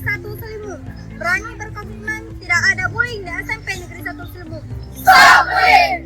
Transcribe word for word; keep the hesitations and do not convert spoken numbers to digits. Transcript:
Satu Selimut. Berani berkomitmen, tidak ada bullying di S M P Negeri Satu Selimut. Stop bullying!